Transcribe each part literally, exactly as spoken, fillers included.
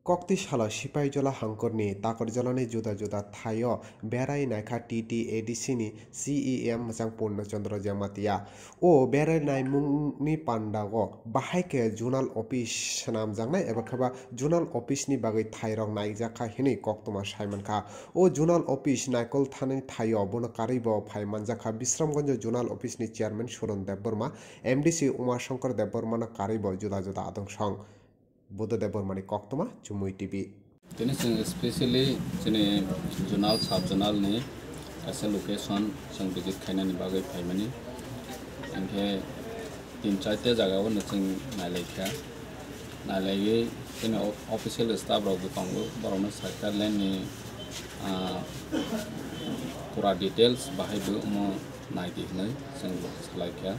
Kokti salo Sipaijala hangkorni Takarjalani juda juda thaio berai naikha T T A D C ni C E M mwchang Purna Chandra Jamatia. O berai naimungni pandago bahai khe zonal office swnamjaknai eba kheba zonal office ni bagwi thairok naijakha hinwi koktwma saimankha. O zonal office naikol thani thaio bono karwi bo phai manjakha Bisramganj zonal office ni chairman Suron Debbarma, M D C Uma Shankar Debbarma no karwi bo juda juda adong song. Buddha Debbarmani koktwma Chumui T V. Tini chwng specially chini zonal, sub zonal ni kaisa location chwng visit khainani bagwi phaimani. Hinkhe tin charta jaga o no chwng nailaikha. Nailaiwi chini o-, official staff rok bo tongo, borokno sakha land ni, ah, pura details bahai bo omo naidi hinwi chwng bo salaikha.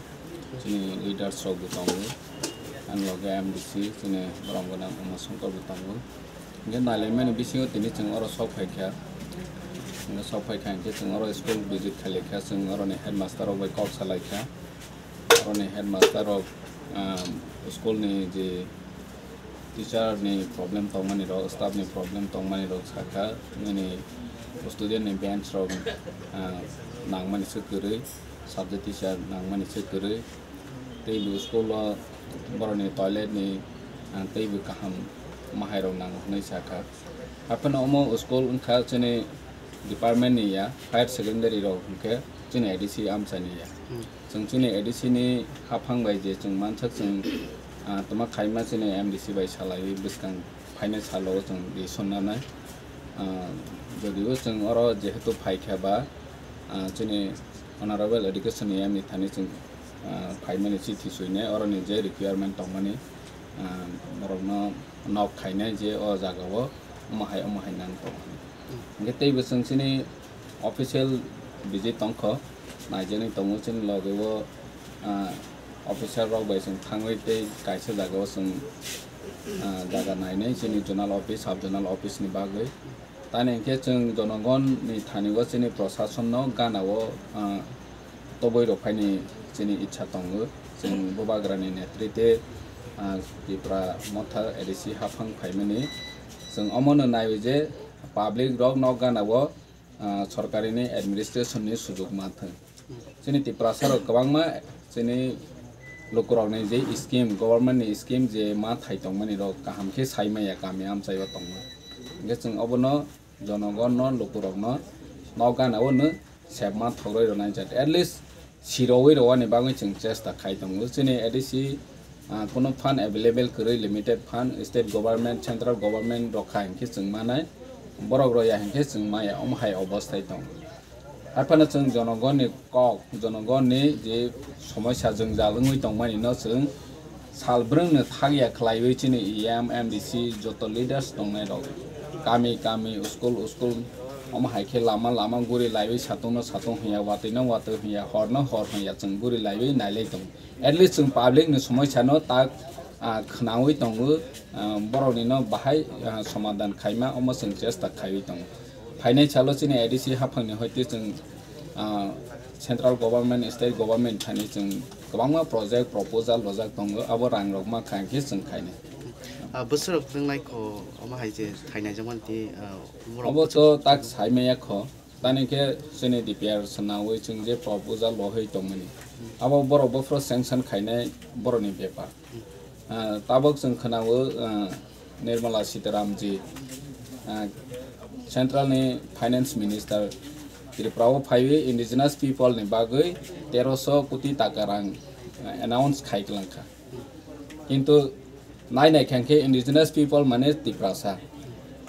Chini leaders rok bo tongo, ang loge M D C chini borok gwnang Uma Shankar bo tongo. Hinkhe nailaimani bisingo tini chwng oro sok phaikha. Hinkhe sok phaikha hinkhe chwng oro school visit khailaikha, chwng oroni headmaster rok bai kok salaikha. Oroni headmaster rok, ah, school ni je teacher ni problem tongmani rok, staff ni problem tongmani rok sakha, nini student ni bench rok, ah, nangmani se kwrwi, subject teacher nangmani se kwrwi, tei bo school o borokni toilet ni, ah, tei bo kaham mahai rok nango hinwi sakha. Haphano omo school wngkha chini department ni ya, higher secondary rok hinkhe chini A D C amchai ni ya. Hmm. Chwng chini A D C ni haphang bai je chwng mansak chwng, ah, twma khaima chini M D C bai salaiwi bwskang phainai salo chwng decision nanai. Ah, jodio chwng oro jehetu phaikha ba, ah, chini Honorable Education E M ni thani chwng, ah, phaimani chithi suinai, oroni je requirement tongmani, ah, borokno nok khainai je o jagao omo hai omo hai nang tong. Hinkhe teibo chwng chini official visit tongkho, naijaknai tongo chini loge o, ah, officer rok bai chwng thangwi tei kaisa jagao chwng, ah, jaga nainai chini zonal office, sub zonal office ni bagwi. Tani hinkhe chwng jonogon ni thani o chini prosason no gana o, ah, toboi rok phaini chini ichha tongo. Chwng bubagra ni netrite, ah, Tipra Motha A D C haphang phaimani. Chwng omo no naiwi je public rok nok gana o, ah, sorkari ni administration ni sujuk manthwng. Chini Tiprasa rok kwbangma chini lukurok ni je scheme, government ni scheme je ma thai tongmani rok kaham khe sai maya kami amchai o tongma. Hinkhe chwng obono jonogon no lukurok no nok gana o no sebma thogroi rwnai jat. At least sirogwi rwani bagwi chwng chesta khai tongo. Chini A D C, ah, kuno fund available kwrwi, limited fund, state government, central government rok kha hinkhe chwng manai, borok rok ya hinkhe chwng maya, omo hai obostai tongo. Haphano chwng jonogonni kok, jonogonni je somosya jwngjal wngwi tongmani no chwng sal brwngno thakya khlaiwi chini E M, M D C joto leaders tongnai rok kami kami, school school, omo hai khe lama lama guri laiwi satungno satung hwnya, watwino watwi hwnya, horno hor hwnya chwng guri laiwi nailai tongo. At least chwng public ni somosya no tak, ah, khwnawi tongo, ah, borok ni no bahai, ah, somadan khaima omo chwng chesta khaiwi tongo. Phainai salo chini A D C haphang ni hoite chwng, ah, central government, state government thani chwng kwbangma project proposal rojak tongo, abo rang rok ma kha khe chwng khainai. Ah, bwswk rok wngnai kho omo hai je thainai jokmani tei, ah, borok Obo bwswk to tak sai maya kho. Tani khe chini D P R swnawi chwng je proposal rohoi tongmani, abo borok bophro sanction khainai borokni bepar. Ah, tabok chwng khwnao, ah, Nirmala Sitaram ji, ah, Central ni Finance Minister Tripura o phaiwi indigenous people ni bagwi teroso koti taka rang, ah, announce khai kwlangkha. Kintu nai nai kha khe indigenous people mane Tiprasa.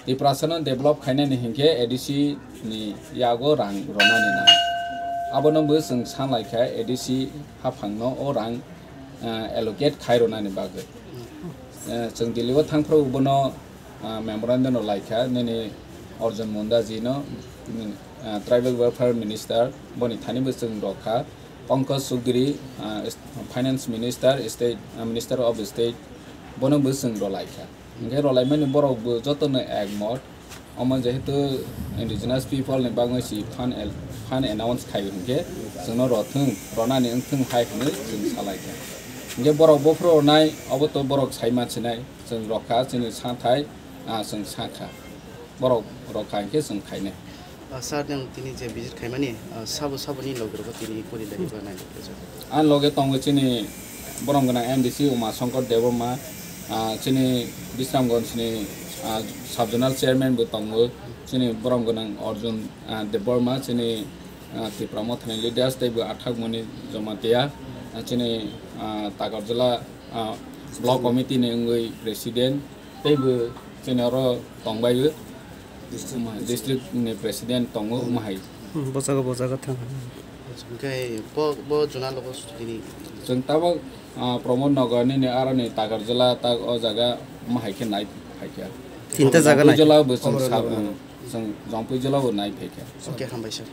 Tiprasa no develop khainani hinkhe A D C ni yago rang ronani nang. Abono bo chwng sanlai kha A D C haphang no o rang, ah, allocate khai ronani bagwi. Ah, chwng Delhi o thangphru bono, ah, memorandum rw lai kha nini Arjun Munda ji no, ah, Tribal Welfare Minister boni thani bo chwng rw kha. Pankaj Chaudhary, ah, Finance Minister, State, ah, Minister of State, bono bo chwng rw lai kha. Hinkhe rw lai mani borok bo joto no ekmot. Omo jehetu indigenous people ni bagwi si fund el-, fund announce khai hinkhe chwngno rw thwng, rwnani wng thwng hai hinwi chwng sa lai kha. Hinkhe borok bophro rwnai, obo to borok sai ma sinai, chwng rw kha chini santhai, ah, chwng sakha. Borok rok kha hinkhe chwng khainai. Ah, sir, nwng tini je visit khaimani, ah, sabo saboni loge rokbo tini kori lai ba nai rok. Ang loge tongo chini borom gwnang M D C Uma Shankar Debbarma, ah, chini Bisramganj ni, ah, sub zonal chairman bo tongo, chini borom gwnang Arjun, ah, Debbarma, chini, ah, Tipra Mothani leaders tei bo Athakmoni Jamatia, ah, chini, ah, Takarjala, ah, block committee ni wngwi president, tei bo chini oro tongbaio, district ni president tongo, umahai. Hmm, bosago, bosago thang. Hwnkhe bo, bo juna logo sutini. Chwng tabok, ah, Pramod Nagar nini aroni Takarjala tak o jaga umahai khe nai phaikha. Tinta jaga nai. Jala bo chwng sab-, chwng Jongpui jala bo nai phaikha. Okay, hambai sir.